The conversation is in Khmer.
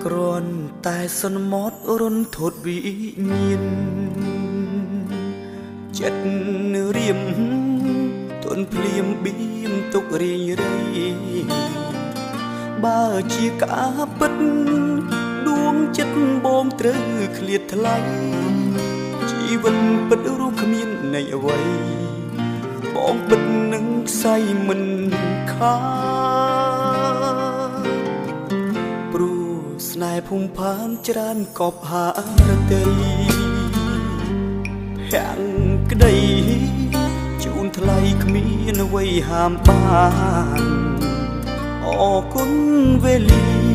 គ្រាន់តែសន្មត់រុនធត់វិញ្ញាណចិត្តរៀមទន់ភ្លៀមបៀមទុករៀងរៃបើជាការពិតដួងចិត្តបងត្រូវឃ្លាតថ្លៃជីវិតពិតរស់គ្មានន័យអ្វីបងពិតនឹងខ្សែមិនខាតព្រោះស្នេហ៍ភូមិផានច្រើនកប់ហារតីភាំងក្តីជូនថ្លៃគ្មានអ្វីហាមបានអរគុណវេលា។